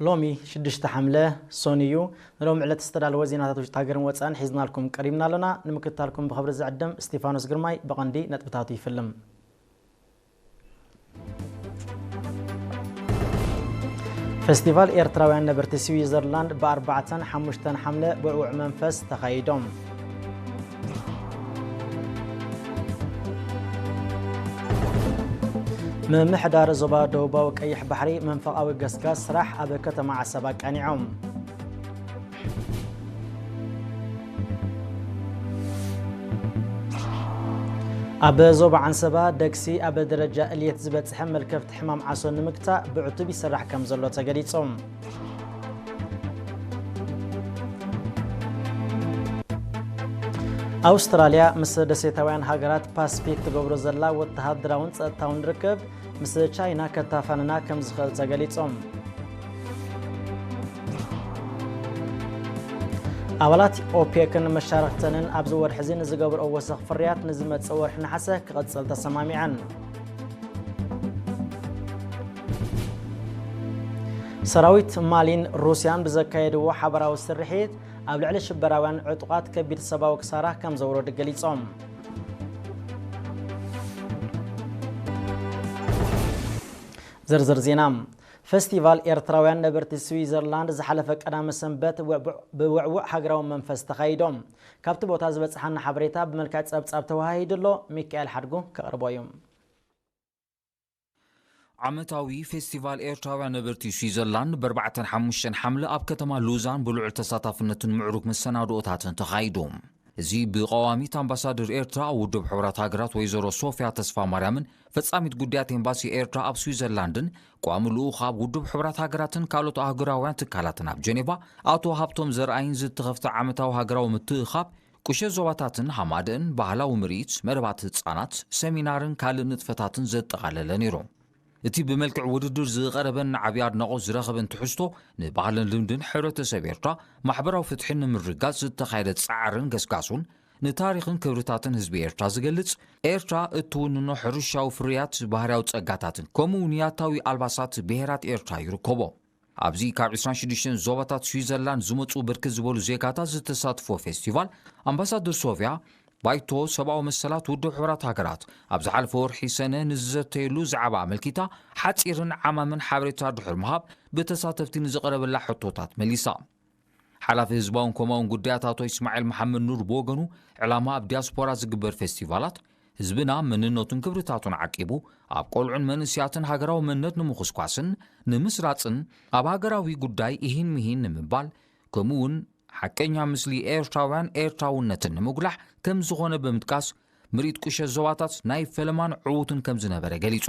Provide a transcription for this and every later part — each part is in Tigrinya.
ሎሚ ሽዱሽተ ሓምለ ሶኒ እዩ። ንሎሚ ዕለት ዝተዳለወ ዜናታት ውሽጢ ሃገርን ወፃእን ሒዝናልኩም ቀሪብና ኣለና። ንምክትታልኩም ብኽብሪ ዝዕድም እስጢፋኖስ ግርማይ። ብቐንዲ ነጥብታቱ ይፍልም። ፌስቲቫል ኤርትራውያን ነበርቲ ስዊዘርላንድ ብ4ን 5ን ሓምለ ብዕዉዕ መንፈስ ተኻይዶም። ምምሕዳር ዞባ ደቡባዊ ቀይሕ ባሕሪ መንፈቓዊ ገስጋስ ስራሕ ኣብ ከተማ ዓሰብ ኣቃኒዖም። ኣብ ዞባ ዓንሰባ ደግሲ ኣብ ደረጃ እልየት ዝበጽሐ መልከፍቲ ሕማም ዓሶ ንምግታእ ብዕቱብ ይስራሕ ከም ዘሎ ተገሊጹ። ኣውስትራልያ ምስ ደሴታውያን ሃገራት ፓስፊክ ትገብሮ ዘላ ወተሃደራውን ጸጥታውን ርክብ ምስ ቻይና ከታፋንና ከም ዝኽእል ተገሊጾም። ኣባላት ኦፔክን መሻርክተንን ኣብዚ ወርሒ እዚ ንዝገብርኦ ወሰኽ ፍርያት ንዝመጽእ ወርሒ ነሓሰ ክቕጽል ተሰማሚዐን። ሰራዊት ማሊን ሩስያን ብዘካየድዎ ሓበራዊ ስርሒት ኣብ ልዕሊ ሽበራውያን ዕጡቓት ከቢድ ሰብኣዊ ክሳራ ከም ዘውረዱ ገሊጾም። ዝርዝር ዜና። ፈስቲቫል ኤርትራውያን ነበርቲ ስዊዘርላንድ ዝሓለፈ ቀዳመ ሰንበት ውዕቡዕ-፣ ብውዕቡዕ ሃገራዊ መንፈስ ተኻይዶም። ካብቲ ቦታ ዝበጽሓና ሓበሬታ ብመልክዕ ጸብጻብ ተወሃሂዱ ኣሎ። ሚካኤል ሓድጉ ከቕርቦ እዩ። ዓመታዊ ፌስቲቫል ኤርትራውያን ነበርቲ ስዊዘርላንድ ብ4ን 5ን ሓምለ ኣብ ከተማ ሉዛን ብልዑል ተሳታፍነትን ምዕሩግ መሰናድኦታትን ተኻይዱ። እዚ ብቀዋሚት ኣምባሳደር ኤርትራ ኣብ ውድብ ሕቡራት ሃገራት ወይዘሮ ሶፍያ ተስፋ ማርያምን ፈጻሚት ጉዳያት ኤምባሲ ኤርትራ ኣብ ስዊዘርላንድን ቋሚ ልኡኽ ኣብ ውድብ ሕቡራት ሃገራትን ካልኦት ኣህጉራውያን ትካላትን ኣብ ጀኔቫ ኣቶ ሃብቶም ዘርኣይን ዝተኸፍተ ዓመታዊ ሃገራዊ ምትእኻብ ቁሸት ዞባታትን ሃማደእን ባህላዊ ምርኢት፣ መደባት ህጻናት፣ ሰሚናርን ካልእ ንጥፈታትን ዘጠቓለለ ነይሩ። እቲ ብመልክዕ ውድድር ዝቐረበን ንዓቢ ኣድናቖት ዝረኸበን ትሕዝቶ፣ ንባህልን ልምድን ሕብረተሰብ ኤርትራ ማሕበራዊ ፍትሒ ንምርግጋጽ ዝተኻየደ ጻዕርን ገስጋሱን፣ ንታሪኽን ክብርታትን ህዝቢ ኤርትራ ዝገልጽ፣ ኤርትራ እትውንኖ ሕርሻዊ ፍርያት፣ ባህርያዊ ጸጋታትን ከምኡ እውን ያታዊ ኣልባሳት ብሄራት ኤርትራ ይርከቦ። ኣብዚ ካብ ዕስራን ሽዱሽተን ዞባታት ስዊዘርላንድ ዝመጹ ብርክት ዝበሉ ዜጋታት ዝተሳትፎ ፌስቲቫል፣ ኣምባሳደር ሶፍያ፣ ባይቶ ሰብኣዊ መሰላት ውድብ ሕቡራት ሃገራት ኣብ ዝሓለፈ ወርሒ ሰነ ንዝዘተየሉ ዛዕባ ኣመልኪታ፣ ሓጺርን ዓማምን ሓበሬታ ድሕሪ ምሃብ፣ ብተሳተፍቲ ንዝቐረበላ ሕቶታት መሊሳ። ሓላፊ ህዝባውን ኮማውን ጉዳያት ኣቶ ኢስማዒል መሓመድ ኑር ብወገኑ፣ ዕላማ ኣብ ዲያስፖራ ዝግበር ፌስቲቫላት፣ ህዝብና መንነቱን ክብርታቱን ዓቂቡ፣ ኣብ ቆልዑን መንእስያትን ሃገራዊ መንነት ንምኹስኳስን ንምስራጽን፣ ኣብ ሃገራዊ ጉዳይ ኢሂን ምሂን ንምባል፣ ከምኡ እውን ሓቀኛ ምስሊ ኤርትራውያን ኤርትራውነትን ንምጉላሕ ከም ዝኾነ ብምጥቃስ፣ ምርኢት ቁሸት ዞባታት ናይ ፈለማን ዕዉትን ከም ዝነበረ ገሊጹ።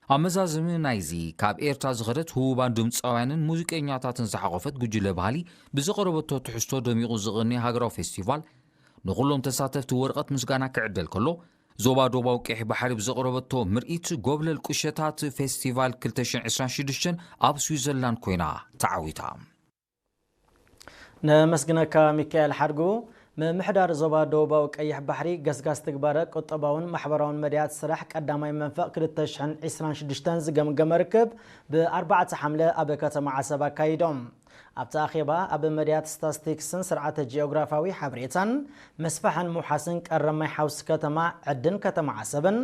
ኣብ መዛዘሚ ናይዚ ካብ ኤርትራ ዝኸደት ህቡባን ድምጻውያንን ሙዚቀኛታትን ዝሓቖፈት ጉጅለ ባህሊ ብዘቕረበቶ ትሕዝቶ ደሚቑ ዝቕኒ ሃገራዊ ፌስቲቫል ንኹሎም ተሳተፍቲ ወረቐት ምስጋና ክዕደል ከሎ፣ ዞባ ዶባዊ ቀይሕ ባሕሪ ብዘቕረበቶ ምርኢት ጎብለል ቁሸታት ፌስቲቫል ክልተ ሽሕን ዕስራን ሽዱሽተን ኣብ ስዊዘርላንድ ኮይና ተዓዊታ። ነመስግነካ ሚካኤል ሓድጉ። ምምሕዳር ዞባ ደቡባዊ ቀይሕ ባሕሪ ገስጋስ ትግባረ ቁጠባውን ማሕበራውን መድያት ስራሕ ቀዳማይ መንፈቕ ክልተ ሽሕን ዕስራን ሽዱሽተን ዝገምገመ ርክብ ብ4 ሓምለ ኣብ ከተማ ዓሰብ ኣካይዶም። ኣብቲ ኣኼባ ኣብ መድያት ስታስቲክስን ስርዓተ ጂኦግራፋዊ ሓበሬታን፣ ምስፋሕን ምውሓስን ቀረብ ማይ ሓውሲ ከተማ ዕድን ከተማ ዓሰብን፣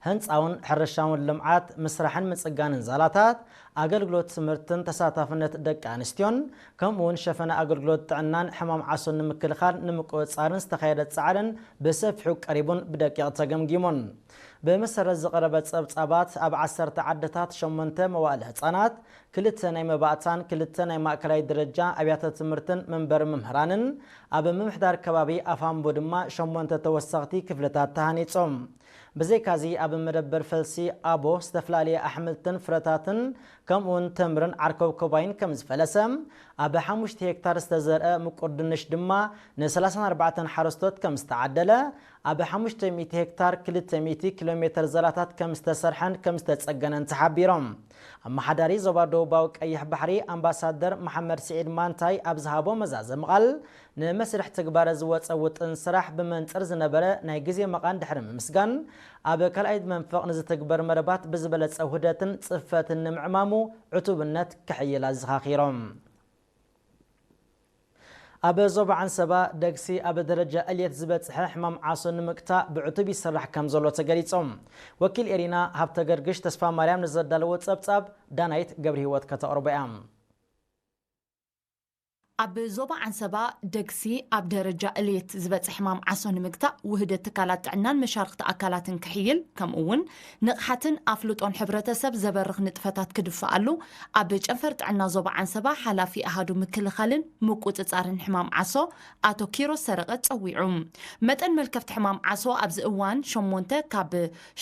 ህንፃውን ሕርሻውን ልምዓት፣ ምስራሕን ምፅጋንን ዛላታት፣ ኣገልግሎት ትምህርትን ተሳታፍነት ደቂ ኣንስትዮን፣ ከምኡ እውን ሸፈነ ኣገልግሎት ጥዕናን ሕማም ዓሶን ንምክልኻል ንምቁፅፃርን ዝተኻየደ ፃዕርን ብሰፊሑ ቀሪቡን ብደቂቕ ተገምጊሙን። ብመሰረት ዝቐረበ ፀብፃባት፣ ኣብ ዓሰርተ ዓድታት ሸሞንተ መዋእለ ህፃናት፣ ክልተ ናይ መባእታን ክልተ ናይ ማእከላይ ደረጃ ኣብያተ ትምህርትን መንበሪ መምህራንን፣ ኣብ ምምሕዳር ከባቢ ኣፋምቦ ድማ ሸሞንተ ተወሰኽቲ ክፍልታት ተሃኒጾም። ብዘይካዚ፣ ኣብ መደበር ፈልሲ ኣቦ ዝተፈላለየ ኣሕምልትን ፍረታትን ከምኡውን ተምርን ዓርከብኮባይን ከም ዝፈለሰ፣ ኣብ ሓሙሽተ ሄክታር ዝተዘርአ ምቁር ድንሽ ድማ ን34 ሓረስቶት ከም ዝተዓደለ፣ ኣብ ሓሙሽተ ሚእቲ ሄክታር ክልተ ሚእቲ ኪሎ ሜተር ዘላታት ከም ዝተሰርሐን ከም ዝተጸገነን ተሓቢሮም። ኣመሓዳሪ ዞባ ደቡብ ዶባዊ ቀይሕ ባሕሪ ኣምባሳደር መሓመድ ስዒድ ማንታይ ኣብ ዝሃቦ መዛዘሚ ቃል፣ ንመስርሕ ትግባረ ዝወጸ ውጥን ስራሕ ብመንጽር ዝነበረ ናይ ግዜ መቓን ድሕሪ ምምስጋን፣ ኣብ ካልኣይ መንፈቕ ንዝትግበር መደባት ብዝበለጸ ውህደትን ጽፈትን ንምዕማሙ ዕቱብነት ክሕይል ኣዘኻኺሮም። ኣብ ዞባ ዓንሰባ ደግሲ ኣብ ደረጃ ዕልየት ዝበጽሐ ሕማም ዓሶ ንምግታእ ብዕቱብ ይስራሕ ከም ዘሎ ተገሊጾም። ወኪል ኤሪና ሃብተ ገርግሽ ተስፋ ማርያም ንዘዳለዎ ጸብጻብ ዳናይት ገብረ ህይወት ከተቕርቦ እያ። ኣብ ዞባ ዓንሰባ ደግሲ ኣብ ደረጃ ዕልየት ዝበጽሐ ሕማም ዓሶ ንምግታእ ውህደት ትካላት ጥዕናን መሻርኽቲ ኣካላትን ክሕይል፣ ከምኡ እውን ንቕሓትን ኣፍልጦን ሕብረተሰብ ዘበርኽ ንጥፈታት ክድፈኣሉ ኣብ ጨንፈር ጥዕና ዞባ ዓንሰባ ሓላፊ ኣሃዱ ምክልኻልን ምቁጽጻርን ሕማም ዓሶ ኣቶ ኪሮስ ሰረቐ ጸዊዑ። መጠን መልከፍቲ ሕማም ዓሶ ኣብዚ እዋን ሸሞንተ ካብ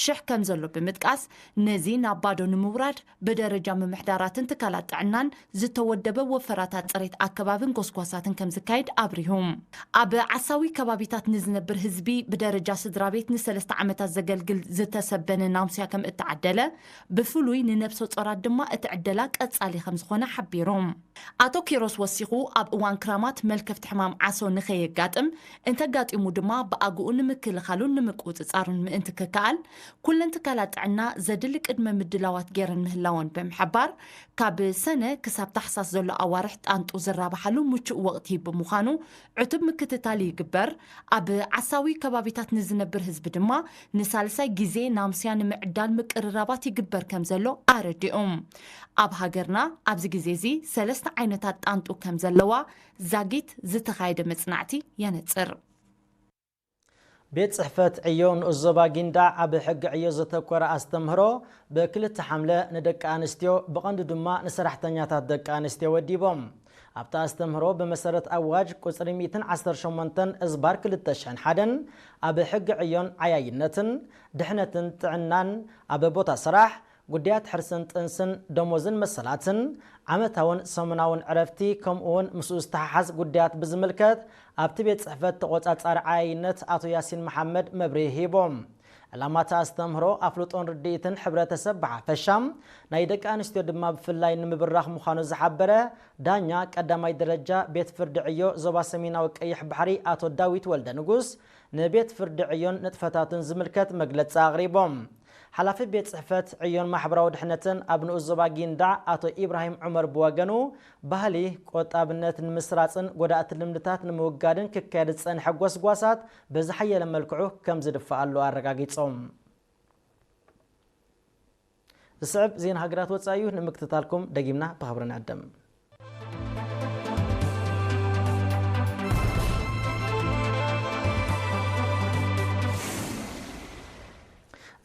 ሽሕ ከም ዘሎ ብምጥቃስ፣ ነዚ ናብ ባዶ ንምውራድ ብደረጃ ምምሕዳራትን ትካላት ጥዕናን ዝተወደበ ወፈራታት ጽሬት ኣከባብን ጎስጓሳትን ከም ዝካየድ ኣብሪሁ። ኣብ ዓሳዊ ከባቢታት ንዝነብር ህዝቢ ብደረጃ ስድራ ቤት ንሰለስተ ዓመታት ዘገልግል ዝተሰበነ ናምስያ ከም እተዓደለ፣ ብፍሉይ ንነብሰ ጾራት ድማ እቲ ዕደላ ቀጻሊ ከም ዝኾነ ሓቢሩ። ኣቶ ኪሮስ ወሲኹ፣ ኣብ እዋን ክራማት መልከፍቲ ሕማም ዓሶ ንኸየጋጥም፣ እንተጋጢሙ ድማ ብኣግኡ ንምክልኻሉን ንምቁጽጻሩን ምእንቲ ክከኣል፣ ኩለን ትካላት ጥዕና ዘድሊ ቅድመ ምድላዋት ገይረን ምህላወን ብምሕባር፣ ካብ ሰነ ክሳብ ታሕሳስ ዘሎ ኣዋርሕ ጣንጡ ዝራብሓሉ ምቹእ ወቕቲ ብምዃኑ ዕቱብ ምክትታል ይግበር። ኣብ ዓሳዊ ከባቢታት ንዝነብር ህዝቢ ድማ ንሳልሳይ ግዜ ናምስያ ንምዕዳል ምቅርራባት ይግበር ከም ዘሎ ኣረዲኦም። ኣብ ሃገርና ኣብዚ ግዜ እዚ ሰለስተ ዓይነታት ጣንጡ ከም ዘለዋ ዛጊት ዝተኻየደ መጽናዕቲ የነጽር። ቤት ጽሕፈት ዕዮ ንኡስ ዞባ ጊንዳዕ ኣብ ሕጊ ዕዮ ዘተኮረ ኣስተምህሮ ብክልተ ሓምለ ንደቂ ኣንስትዮ ብቐንዱ ድማ ንሰራሕተኛታት ደቂ ኣንስትዮ ወዲቦም። ኣብቲ ኣስተምህሮ ብመሰረት ኣዋጅ ቁጽሪ ሚእትን ዓሰርተ ሸሞንተን እዝባር ክልተ ሽሕን ሓደን ኣብ ሕጊ ዕዮን ዓያይነትን ድሕነትን ጥዕናን ኣብ ቦታ ስራሕ ጉዳያት ሕርስን ጥንስን፣ ደሞዝን መሰላትን፣ ዓመታውን ሰሙናውን ዕረፍቲ፣ ከምኡውን ምስኡ ዝተሓሓዝ ጉዳያት ብዝምልከት ኣብቲ ቤት ጽሕፈት ተቖጻጻሪ ዓያይነት ኣቶ ያሲን መሓመድ መብርሂ ሂቦም። ዕላማ እቲ ኣስተምህሮ ኣፍልጦን ርድኢትን ሕብረተሰብ ብሓፈሻ ናይ ደቂ ኣንስትዮ ድማ ብፍላይ ንምብራኽ ምዃኑ ዝሓበረ ዳኛ ቀዳማይ ደረጃ ቤት ፍርዲ ዕዮ ዞባ ሰሜናዊ ቀይሕ ባሕሪ ኣቶ ዳዊት ወልደ ንጉስ ንቤት ፍርዲ ዕዮን ንጥፈታቱን ዝምልከት መግለጺ ኣቕሪቦም። ሓላፊ ቤት ጽሕፈት ዕዮን ማሕበራዊ ድሕነትን ኣብ ንኡስ ዞባ ጊንዳዕ ኣቶ ኢብራሂም ዑመር ብወገኑ፣ ባህሊ ቆጣብነት ንምስራጽን ጎዳእቲ ልምድታት ንምውጋድን ክካየድ ዝጸንሐ ጎስጓሳት ብዝሓየለ መልክዑ ከም ዝድፈኣሉ ኣረጋጊጾም። ዝስዕብ ዜና ሃገራት ወጻኢ እዩ። ንምክትታልኩም ደጊምና ብኽብሪ ንዕድም።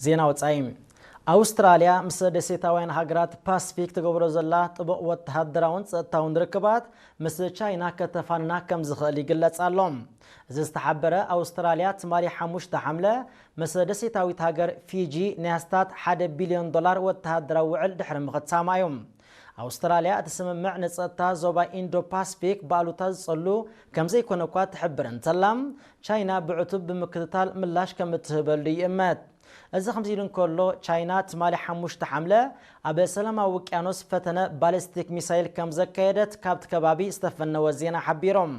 ዜና ወጻኢ። ኣውስትራልያ ምስ ደሴታውያን ሃገራት ፓስፊክ ትገብሮ ዘላ ጥቡቕ ወተሃደራውን ጸጥታውን ርክባት ምስ ቻይና ከተፋንና ከም ዝኽእል ይግለጽ ኣሎ። እዚ ዝተሓበረ ኣውስትራልያ ትማሊ ሓሙሽተ ሓምለ ምስ ደሴታዊት ሃገር ፊጂ ናይ ኣስታት ሓደ ቢልዮን ዶላር ወተሃደራዊ ውዕል ድሕሪ ምኽታማ እዩ። ኣውስትራልያ እቲ ስምምዕ ንጸጥታ ዞባ ኢንዶ ፓስፊክ ብኣሉታ ዝጸሉ ከም ዘይኮነ እኳ ትሕብር እንተላ፣ ቻይና ብዕቱብ ብምክትታል ምላሽ ከም እትህበሉ ይእመት። እዚ ከምዚ ኢሉ እንከሎ፣ ቻይና ትማሊ ሓሙሽተ ሓምለ ኣብ ሰላማዊ ውቅያኖስ ፈተነ ባሊስቲክ ሚሳይል ከም ዘካየደት ካብቲ ከባቢ ዝተፈነወ ዜና ሓቢሮም።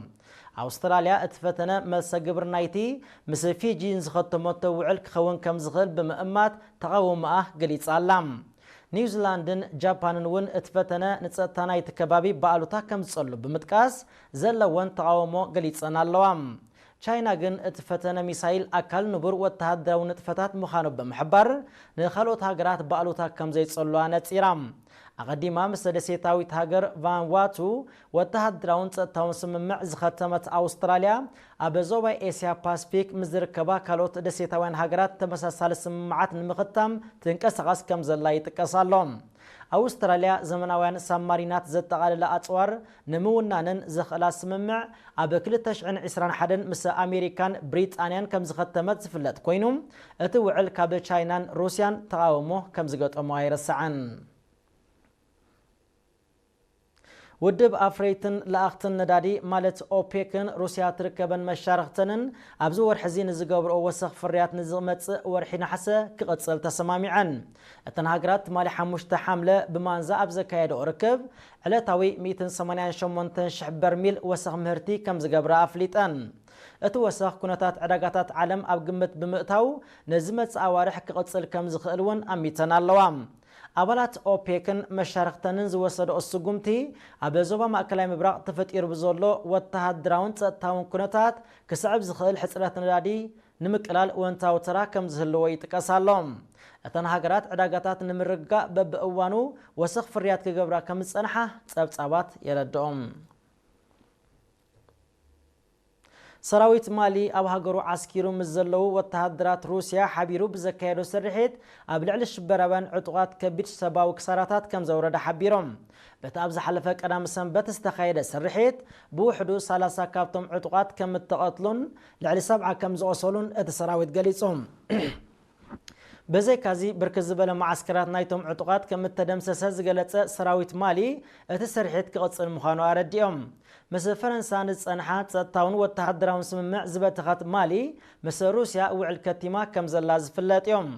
ኣውስትራልያ እቲ ፈተነ መልሰ ግብሪ ናይቲ ምስ ፊጂ ንዝኸተመቶ ውዕል ክኸውን ከም ዝኽእል ብምእማት ተቓውሞኣ ገሊጻ ኣላ። ኒውዚላንድን ጃፓንን እውን እቲ ፈተነ ንጸጥታ ናይቲ ከባቢ ብኣሉታ ከም ዝጸሉ ብምጥቃስ ዘለወን ተቓውሞ ገሊጸን ኣለዋ። ቻይና ግን እቲ ፈተነ ሚሳይል ኣካል ንቡር ወተሃደራዊ ንጥፈታት ምዃኑ ብምሕባር፣ ንኻልኦት ሃገራት ብኣሉታ ከም ዘይጸልዋ ነጺራ። ኣቐዲማ ምስ ደሴታዊት ሃገር ቫንዋቱ ወተሃደራውን ጸጥታውን ስምምዕ ዝኸተመት ኣውስትራልያ፣ ኣብ ዞባ ኤስያ ፓስፊክ ምስ ዝርከባ ካልኦት ደሴታውያን ሃገራት ተመሳሳሊ ስምምዓት ንምኽታም ትንቀሳቐስ ከም ዘላ ይጥቀስ ኣሎ። ኣውስትራልያ ዘመናውያን ሳብማሪናት ዘጠቓለለ ኣጽዋር ንምውናንን ዘኽእላ ስምምዕ ኣብ ክልተ ሽሕን ዕስራን ሓደን ምስ ኣሜሪካን ብሪጣንያን ከም ዝኸተመት ዝፍለጥ ኮይኑ፣ እቲ ውዕል ካብ ቻይናን ሩስያን ተቓውሞ ከም ዝገጠሞ ኣይረስዕን። ውድብ ኣፍረይትን ለኣኽትን ነዳዲ ማለት ኦፔክን ሩስያ ትርከበን መሻርኽተንን ኣብዚ ወርሒ እዚ ንዝገብርኦ ወሰኽ ፍርያት ንዝመጽእ ወርሒ ነሓሰ ክቕጽል ተሰማሚዐን። እተን ሃገራት ትማሊ ሓሙሽተ ሓምለ ብማንዛ ኣብ ዘካየደኦ ርክብ ዕለታዊ ሚእትን ሰማንያን ሸሞንተን ሽሕ በርሚል ወሰኽ ምህርቲ ከም ዝገብራ ኣፍሊጠን። እቲ ወሰኽ ኩነታት ዕዳጋታት ዓለም ኣብ ግምት ብምእታው ነዝመጽእ ኣዋርሕ ክቕጽል ከም ዝኽእል እውን ኣሚተን ኣለዋ። ኣባላት ኦፔክን መሻርኽተንን ዝወሰድኦ ስጉምቲ ኣብ ዞባ ማእከላይ ምብራቕ ተፈጢሩ ብዘሎ ወተሃደራውን ጸጥታውን ኩነታት ክስዕብ ዝኽእል ሕጽረት ነዳዲ ንምቅላል እወንታዊ ተራ ከም ዝህልዎ ይጥቀስ ኣሎ። እተን ሃገራት ዕዳጋታት ንምርግጋእ በብእዋኑ ወሰኽ ፍርያት ክገብራ ከም ዝጸንሓ ጸብጻባት የረድኦም። ሰራዊት ማሊ ኣብ ሃገሩ ዓስኪሩ ምስ ዘለዉ ወተሃደራት ሩስያ ሓቢሩ ብዘካየዶ ስርሒት ኣብ ልዕሊ ሽበራውያን ዕጡቓት ከቢድ ሰብኣዊ ክሳራታት ከም ዘውረደ ሓቢሮም። በቲ ኣብ ዝሓለፈ ቀዳም ሰንበት ዝተኻየደ ስርሒት ብውሕዱ ሰላሳ ካብቶም ዕጡቓት ከም እተቐትሉን ልዕሊ ሰብዓ ከም ዝቖሰሉን እቲ ሰራዊት ገሊጹ። ብዘይካዚ ብርክት ዝበለ መዓስከራት ናይቶም ዕጡቓት ከም እተደምሰሰ ዝገለጸ ሰራዊት ማሊ እቲ ስርሒት ክቕጽል ምዃኑ ኣረዲኦም። ምስ ፈረንሳ ንዝጸንሓ ጸጥታውን ወተሃደራውን ስምምዕ ዝበተኸት ማሊ ምስ ሩስያ ውዕል ከቲማ ከም ዘላ ዝፍለጥ እዮም።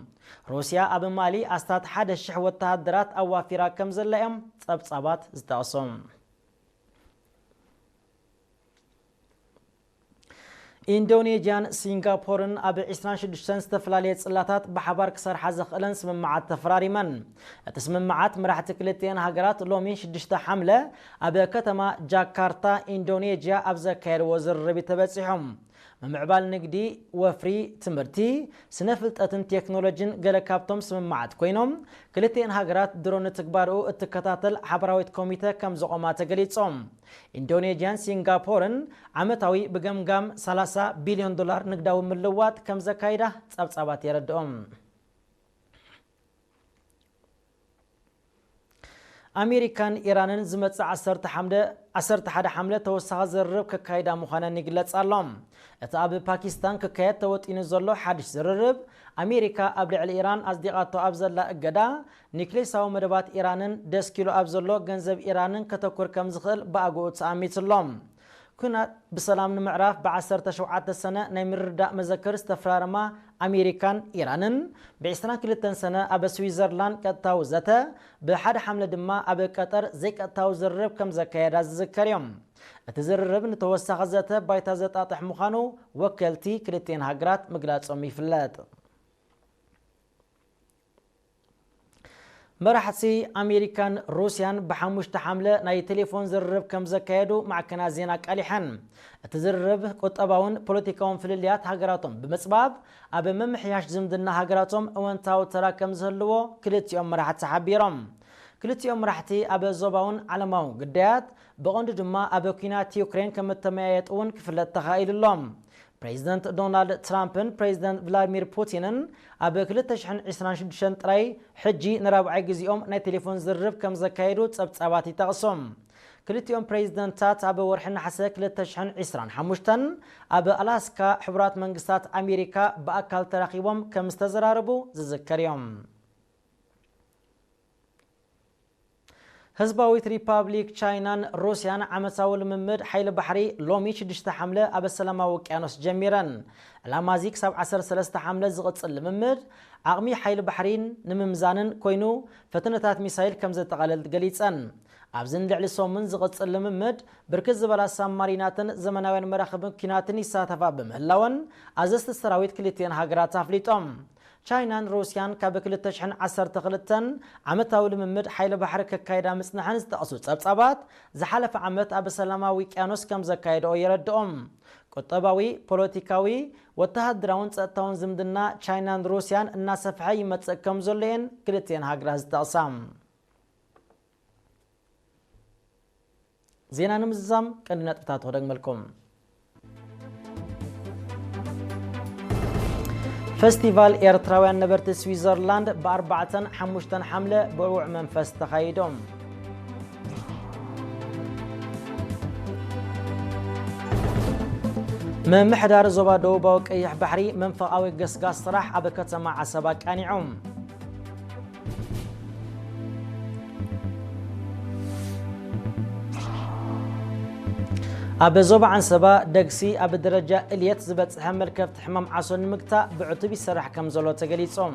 ሩስያ ኣብ ማሊ ኣስታት ሓደ ሽሕ ወተሃደራት ኣዋፊራ ከም ዘላ እዮም ጸብጻባት ዝጠቕሱ። ኢንዶኔዥያን ሲንጋፖርን ኣብ ዒስራን ሽዱሽተን ዝተፈላለየ ጽላታት ብሓባር ክሰርሓ ዘኽእለን ስምምዓት ተፈራሪመን። እቲ ስምምዓት መራሕቲ ክልቲኤን ሃገራት ሎሚ ሽዱሽተ ሓምለ ኣብ ከተማ ጃካርታ ኢንዶኔዥያ ኣብ ዘካየድዎ ዝርርብ እዩ ተበጺሖም። ምምዕባል ንግዲ፣ ወፍሪ፣ ትምህርቲ፣ ስነ ፍልጠትን ቴክኖሎጂን ገለ ካብቶም ስምምዓት ኮይኖም፣ ክልቲኤን ሃገራት ድሮ ንትግባርኡ እትከታተል ሓበራዊት ኮሚተ ከም ዘቖማ ተገሊጾም። ኢንዶኔዥያን ሲንጋፖርን ዓመታዊ ብገምጋም ሰላሳ ቢልዮን ዶላር ንግዳዊ ምልዋጥ ከም ዘካይዳ ጸብጻባት የረድኦም። ኣሜሪካን ኢራንን ዝመጽእ ዓሰርተ ሓምለ ዓሰርተ ሓደ ሓምለ ተወሳኺ ዝርርብ ከካይዳ ምዃነን ይግለጽ ኣሎ። እቲ ኣብ ፓኪስታን ክካየድ ተወጢኑ ዘሎ ሓድሽ ዝርርብ፣ ኣሜሪካ ኣብ ልዕሊ ኢራን ኣጽዲቓቶ ኣብ ዘላ እገዳ፣ ኒክሌሳዊ መደባት ኢራንን ደስኪሉ ኣብ ዘሎ ገንዘብ ኢራንን ከተኩር ከም ዝኽእል ብኣግኡ ተኣሚቱ ኣሎ። ኩናት ብሰላም ንምዕራፍ ብዓሰርተ ሸውዓተ ሰነ ናይ ምርድዳእ መዘክር ዝተፈራረማ ኣሜሪካን ኢራንን፣ ብዕስራን ክልተን ሰነ ኣብ ስዊዘርላንድ ቀጥታዊ ዘተ፣ ብሓደ ሓምለ ድማ ኣብ ቀጠር ዘይቀጥታዊ ዝርርብ ከም ዘካየዳ ዝዝከር እዮም። እቲ ዝርርብ ንተወሳኺ ዘተ ባይታ ዘጣጥሕ ምዃኑ ወከልቲ ክልቲኤን ሃገራት ምግላጾም ይፍለጥ። መራሕቲ ኣሜሪካን ሩስያን ብሓሙሽተ ሓምለ ናይ ቴሌፎን ዝርርብ ከም ዘካየዱ ማዕከናት ዜና ኣቃሊሐን። እቲ ዝርርብ ቁጠባውን ፖለቲካውን ፍልልያት ሃገራቶም ብምጽባብ፣ ኣብ ምምሕያሽ ዝምድና ሃገራቶም እወንታዊ ተራ ከም ዝህልዎ ክልቲኦም መራሕቲ ሓቢሮም። ክልቲኦም መራሕቲ ኣብ ዞባውን ዓለማውን ጉዳያት፣ ብቐንዱ ድማ ኣብ ኲናት ዩክሬን ከም እተመያየጡ እውን ክፍለጥ ተኻኢሉ ኣሎ። ፕሬዚደንት ዶናልድ ትራምፕን ፕሬዚደንት ቭላዲሚር ፑቲንን ኣብ ክልተ ሽሕን ዕስራን ሽዱሽተን ጥራይ ሕጂ ንራብዓይ ግዜኦም ናይ ቴሌፎን ዝርርብ ከም ዘካየዱ ጸብጻባት ይጠቕሱ። ክልቲኦም ፕሬዚደንታት ኣብ ወርሒ ነሓሰ ክልተ ሽሕን ዕስራን ሓሙሽተን ኣብ ኣላስካ ሕቡራት መንግስታት ኣሜሪካ ብኣካል ተራኺቦም ከም ዝተዘራረቡ ዝዝከር እዮም። ህዝባዊት ሪፓብሊክ ቻይናን ሩስያን ዓመታዊ ልምምድ ሓይሊ ባሕሪ ሎሚ ሽዱሽተ ሓምለ ኣብ ሰላማዊ ውቅያኖስ ጀሚረን። ዕላማ እዚ ክሳብ ዓሰርተ ሰለስተ ሓምለ ዝቕጽል ልምምድ ዓቕሚ ሓይሊ ባሕሪን ንምምዛንን ኮይኑ፣ ፈተነታት ሚሳይል ከም ዘጠቓልል ገሊጸን። ኣብዚ ንልዕሊ ሰሙን ዝቕጽል ልምምድ ብርክት ዝበላ ሳብማሪናትን ዘመናውያን መራኽብን ኲናትን ይሳተፋ ብምህላወን፣ ኣዘዝቲ ሰራዊት ክልቲኤን ሃገራት ኣፍሊጦም። ቻይናን ሩስያን ካብ ክልተ ሽሕን ዓሰርተ ክልተን ዓመታዊ ልምምድ ሓይሊ ባሕሪ ከካይዳ ምጽንሐን ዝጠቕሱ ጸብጻባት፣ ዝሓለፈ ዓመት ኣብ ሰላማዊ ውቅያኖስ ከም ዘካየድኦ የረድኦም። ቁጠባዊ፣ ፖለቲካዊ፣ ወተሃደራውን ጸጥታውን ዝምድና ቻይናን ሩስያን እናሰፍሐ ይመጽእ ከም ዘሎ እየን ክልቲኤን ሃገራት ዝጠቕሳ። ዜና ንምዝዛም ቀንዲ ነጥብታት ክደግመልኩም። ፈስቲቫል ኤርትራውያን ነበርቲ ስዊዘርላንድ ብኣርባዕተን ሓሙሽተን ሓምለ ብርቡዕ መንፈስ ተኻይዶም። ምምሕዳር ዞባ ደቡባዊ ቀይሕ ባሕሪ መንፈቓዊ ገስጋስ ስራሕ ኣብ ከተማ ዓሰብ ኣቃኒዑ። ኣብ ዞባ ዓንሰባ ደግሲ ኣብ ደረጃ እልየት ዝበጽሐ መልከፍቲ ሕማም ዓሶ ንምግታእ ብዕቱብ ይሰራሕ ከም ዘሎ ተገሊጾም።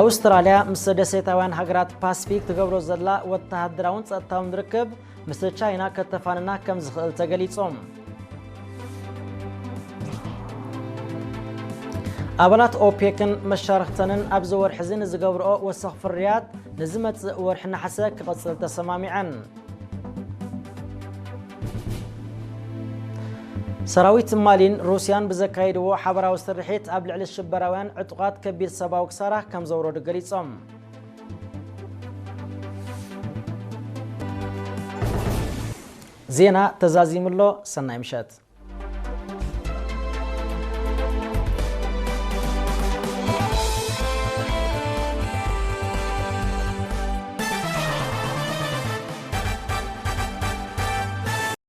ኣውስትራልያ ምስ ደሴታውያን ሃገራት ፓስፊክ ትገብሮ ዘላ ወተሃደራውን ጸጥታውን ርክብ ምስ ቻይና ከተፋንና ከም ዝኽእል ተገሊጾም። ኣባላት ኦፔክን መሻርኽተንን ኣብዚ ወርሒ እዚ ንዝገብርኦ ወሰኽ ፍርያት ንዝመጽእ ወርሒ ነሓሰ ክቕጽል ተሰማሚዐን። ሰራዊት ማሊን ሩስያን ብዘካየድዎ ሓበራዊ ስርሒት ኣብ ልዕሊ ሽበራውያን ዕጡቓት ከቢድ ሰብኣዊ ክሳራ ከም ዘውረዱ ገሊጾም። ዜና ተዛዚሙ ኣሎ። ሰናይ ምሸት።